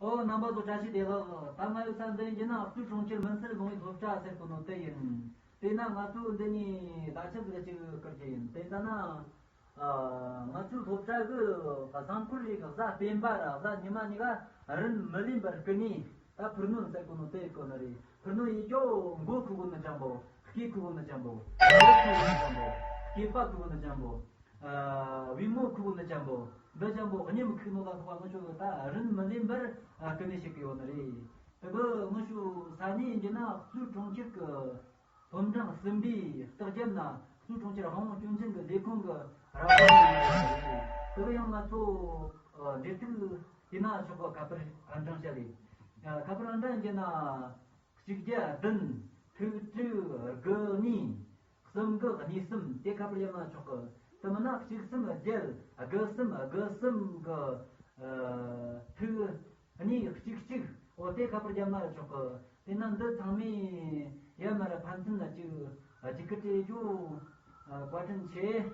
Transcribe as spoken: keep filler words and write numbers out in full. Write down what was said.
ཨོ། རྣམ་པ་ཚོ་བཀྲ་ཤིས་བདེ་ལེགས། ད་ང་ཡོད་ས་འདི་ཡིན་ན་ཨག་ཚོས་གྲོང་ཁྱེར་མུན་སེལ་ལུང་བའི་སློབ་གྲྭ་ཟེར་གོ་ནོ་དེ་ཡིན། དེ་ན་ང་ཚོ་འདི་ནས་ད་ཆ་ཟིག་ཅིག་བསྐུར་གྱི་ཡིན། དེ་ལྟ་ན། ཨ། ང་ཚོའི་སློབ་གྲྭ་གི་གཟའ་འཁོར་རེ་གི་གཟའ་སྤེན་པ་ར་གཟའ་ཉི་མ་གཉིས་ཀ་རིན་མི་ལེན་པར་སྐུ་ནས་ད་ཕུར་གནོན་ཟེར་གོ་ནོ་དེ་གོ་ནི་རེད། ཕུར་གནོན་ཡིན་ཀྱོ་མགོ་ཁུ་གོ་ནི་ཅན་པོ། སྐེ་ཁུ་གོ་ནི་ཅན་པོ། རོ་ཁུ་གོ་ནི་ཅན་པོ། སྐེད་པ་ཁུ་གོ་ནི་ཅན་པོ། ཨ། བུས་མོ་ཁུ་གོ་ནི་ཅན་པོ། འདི་ཅན་པོ་གཉིད་མི་ཁུག་ནོ་ལ་སོགས་པ་ངོ་ཤོ་ད་རིན་མི་ལེན་པར་སྐུ་ནས་ཞིག་གི་ཡོད་ནི་རེད། དེ་གི་ངོ་ཤོ་ས་གནས་ཡིན་གྱི་ན་ཨག་ཚོས་གྲོང་ཁྱེར་གི་སློབ་འབྲིང་གསུམ་པའི་ལྟག་རྒྱབ་ན་ཨག་ཚོས་གྲོང་ཁྱེར་དབང་བོ་སྐྱོན་ཅན་གྱི་ལས་ཁུངས་ཀྱི་ར་བ་ཡིན་པ་རེད། དེ་གི་ཡང་ང་ཚོ་འབྲེལ་ཐིག་དེ་ན་ཆོག་གི། ཁ་པར་ཨང་གྲངས་བཤད་ལས། ཁ་པར་ཨང་གྲངས་ཡིན་གྱི་ན། གཅིག་བརྒྱ་བདུན། ཐིག་དྲུག་དགུ་གཉིས། གསུམ་དགུ་གཉིས་གསུམ། དེ་ཁ་པར་ཡང་ན་ཆོག་གི། དེ་མིན་ན་གཅིག་གསུམ་བརྒྱད་དགུ་གསུམ་དགུ་གསུམ་གི་ཨ་ཐིག་གཉིས་གཅིག་གཅིག། འོ། དེ་ཁ་པར་བརྒྱབ་ན་ཆོག་གི། དེ་ན་འདི་ཚང་མས་ཡར་མར་ཕན་ཚུན་ལ་ཅིག་ཨ་ཅིག་གི་སྤྲད་རྒྱུ། ཨ། བཀའ་དྲིན་ཆེ།